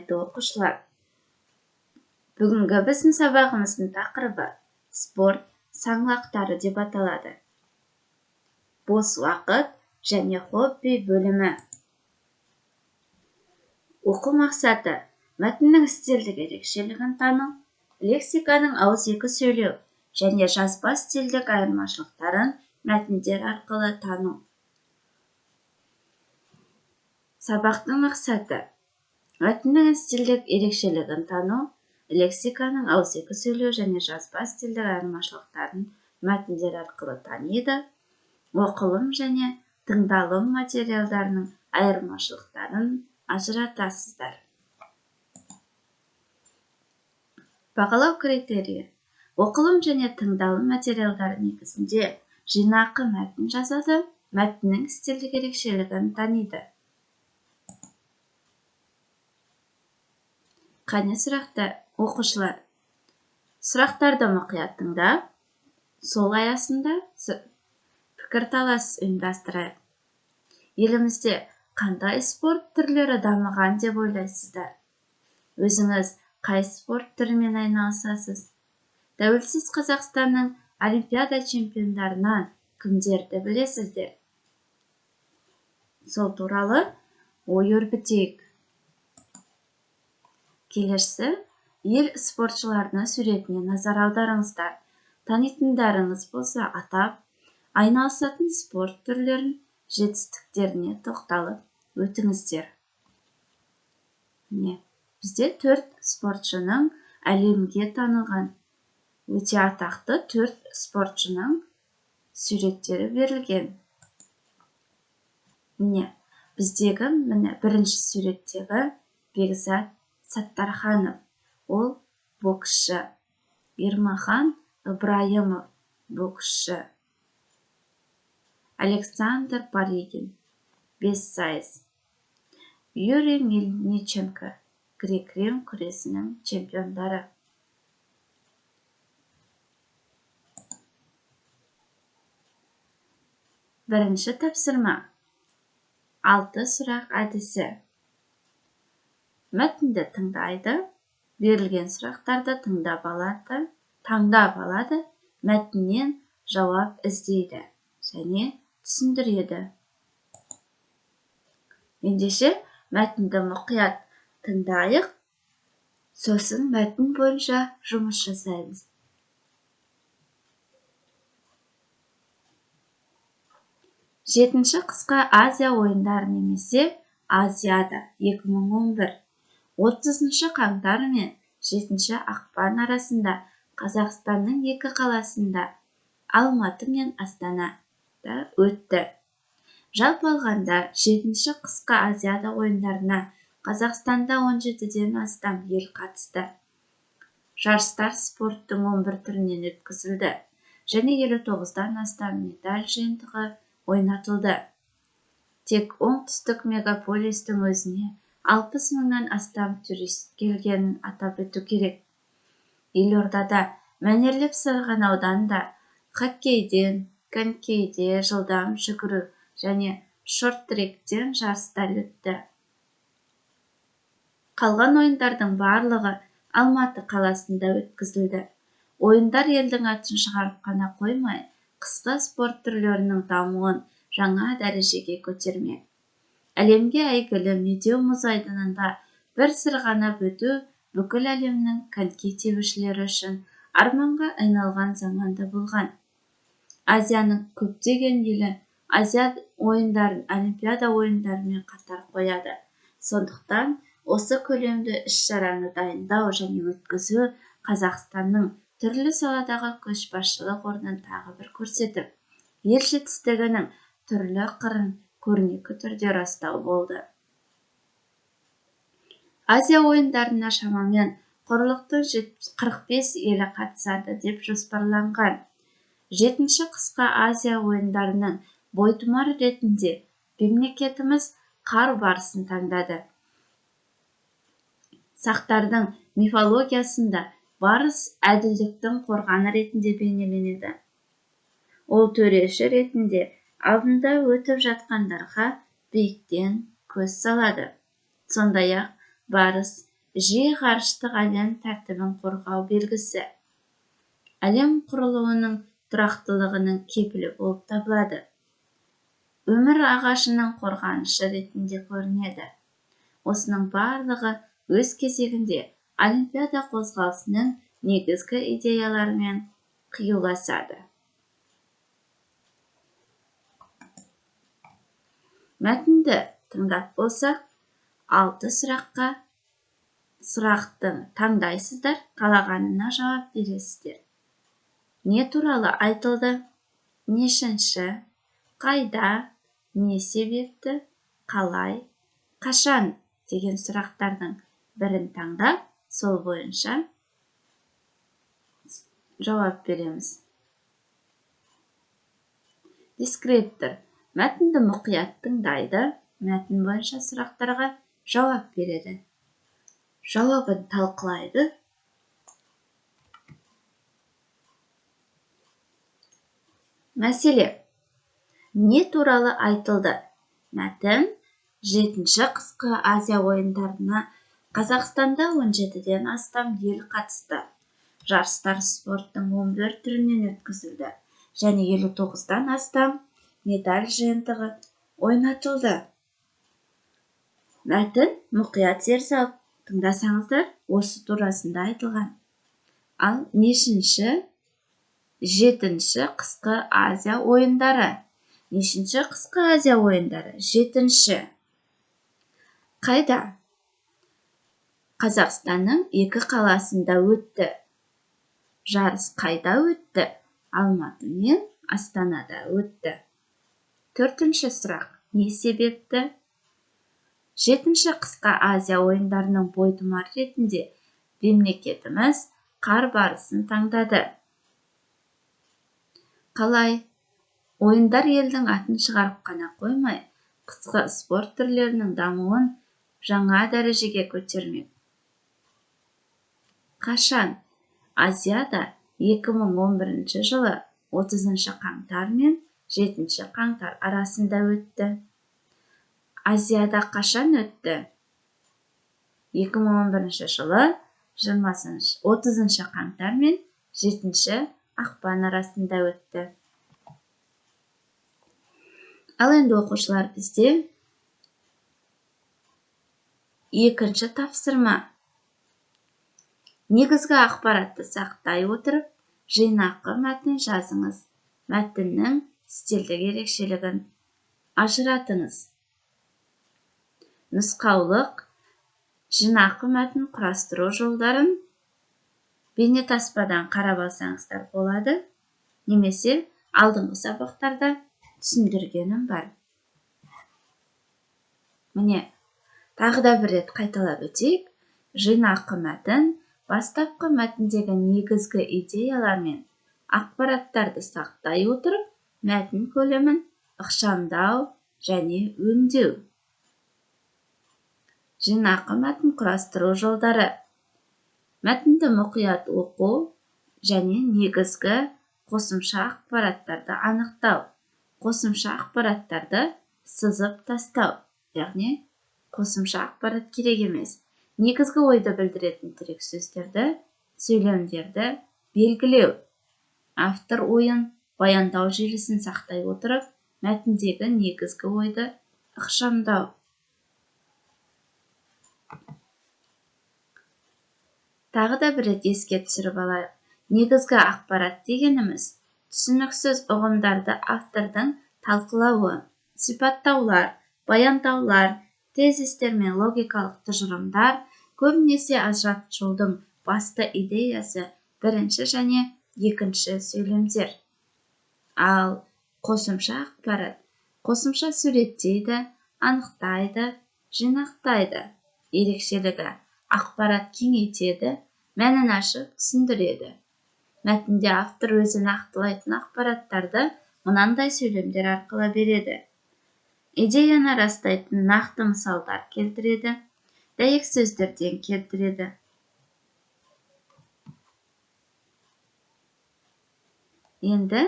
Құрметті оқушылар, бүгінгі біздің сабағымыздың тақырыбы спорт саңлақтары деп аталады. Бос уақыт және хобби бөлімі. Оқу мақсаты: мәтіннің стильдік ерекшелігін тану, лексиканың ауызекі сөйлеу және жазба стильдік айырмашылықтарын мәтіндер арқылы тану. Сабақтың мақсаты: мәтіннің стильдік ерекшелігін тану, лексиканың ауызекі сөйлеу және жазба стильдік айырмашылықтарын мәтіндер арқылы таниды, оқылым және тыңдалым материалдарының айырмашылықтарын ажыратасыздар. Бағалау критерийі: оқылым және тыңдалым материалдары негізінде жинақы мәтін жазады, мәтіннің стильдік ерекшелігін таниды. Қане сұрақтар, оқушылар, сұрақтарды мұқият тыңдап, сол аясында пікірталас ұйымдастырайық. Елімізде қандай спорт түрлері дамыған деп ойлайсыздар? Өзіңіз қай спорт түрімен айналысасыз? Тәуелсіз Қазақстанның олимпиада чемпиондарынан кімдерді білесіздер? Сол туралы ой өрбітейік. Келесі ел спортшыларының суретіне назар аударыңыздар. Танитындарыңыз болса атап, айналысатын спорт түрлерін, жетістіктеріне тоқталып өтіңіздер. Міне, бізде 4 спортшының әлемге танылған өте атақты 4 спортшының суреттері берілген. Міне, біздегі міне бірінші суреттегі Бекзат Саттарханов, ол боксшы. Ермахан Ыбырайымов, боксшы. Александр Паригин, бессайыс. Юрий Мельниченко, грек-рим күресінің чемпиондары. Бірінші тапсырма. 6 сұрақ әдісі. Мәтінді тыңдайды, берілген сұрақтарды тыңдап алады, таңдап алады, мәтіннен жауап іздейді және түсіндіреді. Ендеше мәтінді мұқият тыңдайық, сосын мәтін бойынша жұмыс жасаймыз. Жетінші қысқы Азия ойындары немесе Азиада 2011 30 қаңтар мен 7 ақпан арасында Қазақстанның екі қаласында, Алматы мен Астанада өтті. Жалпы алғанда, 7 қысқы Азиада ойындарына Қазақстанда 17-ден астам ел қатысты. Жарыстар спорттың 11 түрінен өткізілді және 59-дан астам медаль жиынтығы ойнатылды. Тек оңтүстік мегаполистің өзіне 60 мыңнан астам турист келгенін атап өту керек. Елордада мәнерлеп сырғанаудан да, хоккейден, конькиде жылдам жүгіру және шорт-тректен жарыстар өтті. Қалған ойындардың барлығы Алматы қаласында өткізілді. Ойындар елдің атын шығарып қана қоймай, қысқы спорт түрлерінің дамуын жаңа дәрежеге көтермек. Әлемге әйгілі Медеу мұз айдынында бір сырғанап өту бүкіл әлемнің коньки тебушілері үшін арманға айналған заманда болған. Азияның көптеген елі Азия ойындарын Олимпиада ойындарымен қатар қояды. Сондықтан осы көлемді іс-шараны дайындау және өткізу Қазақстанның түрлі саладағы көшбасшылық орнын тағы бір көрсетіп, ел жетістігінің түрлі қырын көрнекі түрде растау болды. Азия ойындарына шамамен құрлықтың 45 елі қатысады деп жоспарланған. 7 қысқы Азия ойындарының бойтұмары ретінде мемлекетіміз қар барысын таңдады. Сақтардың мифологиясында барыс әділдіктің қорғаны ретінде бейнеленеді. Ол төреші ретінде алдында өтіп жатқандарға биіктен көз салады. Сондай-ақ барыс Жиі ғарыштық әлем тәртібін қорғау белгісі. Әлем құрылуының тұрақтылығының кепілі болып табылады. Өмір ағашының қорғанышы ретінде көрінеді. Осының барлығы өз кезегінде Олимпиада қозғалысының негізгі идеяларымен қиюласады. Мәтінді тыңдап болсақ, 6 сұраққа сұрақты таңдайсыздар, қалағанына жауап бересіздер. Не туралы айтылды? Нешінші? Қайда? Не себепті? Қалай? Қашан? Деген сұрақтардың бірін таңдап, сол бойынша жауап береміз. Дескриптор мәтінді мұқият тыңдайды, мәтін бойынша сұрақтарға жауап береді. Жауабын талқылайды. Мәселе. Не туралы айтылды? Мәтін 7-ші қысқы Азия ойындарына Қазақстанда 17-ден астам ел қатысты. Жарыстар спорттың 11 түрінен өткізілді және 59-дан астам медаль жиынтығы ойнатылды. Мәтін мұқият зер салып тыңдасаңыздар, осы турасында айтылған. Ал нешінші? 7-ші қысқы Азия ойындары. Нешінші қысқы Азия ойындары? 7-ші. Қайда? Қазақстанның 2 қаласында өтті. Жарыс қайда өтті? Алматы мен Астанада өтті. 4-ші сұрақ. Не себепті? 7-ші қысқы Азия ойындарының бойтұмары ретінде мемлекетіміз қар барысын таңдады. Қалай? Ойындар елдің атын шығарып қана қоймай, қысқы спорт түрлерінің дамуын жаңа дәрежеге көтермек. Қашан? Азияда 2011 жылы 30 қаңтар мен 7 қаңтар арасында өтті. Азияда қашан өтті? 2011 жылы 30 қаңтар мен 7 ақпан арасында өтті. Ал енді оқушылар, бізде екінші тапсырма. Негізгі ақпаратты сақтай отырып, жинақы мәтін жазыңыз. Мәтіннің стильдік ерекшелігін ажыратыңыз. Нұсқаулық, жинақы мәтін құрастыру жолдарын бейнетаспадан қарап алсаңыздар болады, немесе алдыңғы сабақтарда түсіндіргенім бар. Міне, тағы да бір рет қайталап өтейік. Жинақы мәтін бастапқы мәтіндегі негізгі идеялар мен ақпараттарды сақтай отырып, мәтін көлемін ықшамдау және өңдеу. Жинақы мәтін құрастыру жолдары. Мәтінді мұқият оқу және негізгі қосымша ақпараттарды анықтау, қосымша ақпараттарды сызып тастау, яғни қосымша ақпарат керек емес. Негізгі ойды білдіретін тірек сөздерді, сөйлемдерді белгілеу. Автор ойын баяндау желісін сақтай отырып, мәтіндегі негізгі ойды ықшамдау. Тағы да бір рет еске түсіріп алайық. Негізгі ақпарат дегеніміз түсініксіз ұғымдарды автордың талқылауы, сипаттаулар, баяндаулар, тезистер мен логикалық тұжырымдар, көбінесе ажыратушылдың басты идеясы бірінші және екінші сөйлемдер. Ал қосымша ақпарат қосымша суреттейді, анықтайды, жинақтайды. Ерекшелігі ақпарат кеңейтеді, мәнін ашып түсіндіреді. Мәтінде автор өзі нақтылайтын ақпараттарды мынандай сөйлемдер арқылы береді. Идеяны растайтын нақты мысалдар келтіреді, дәйек сөздерден келтіреді. Енді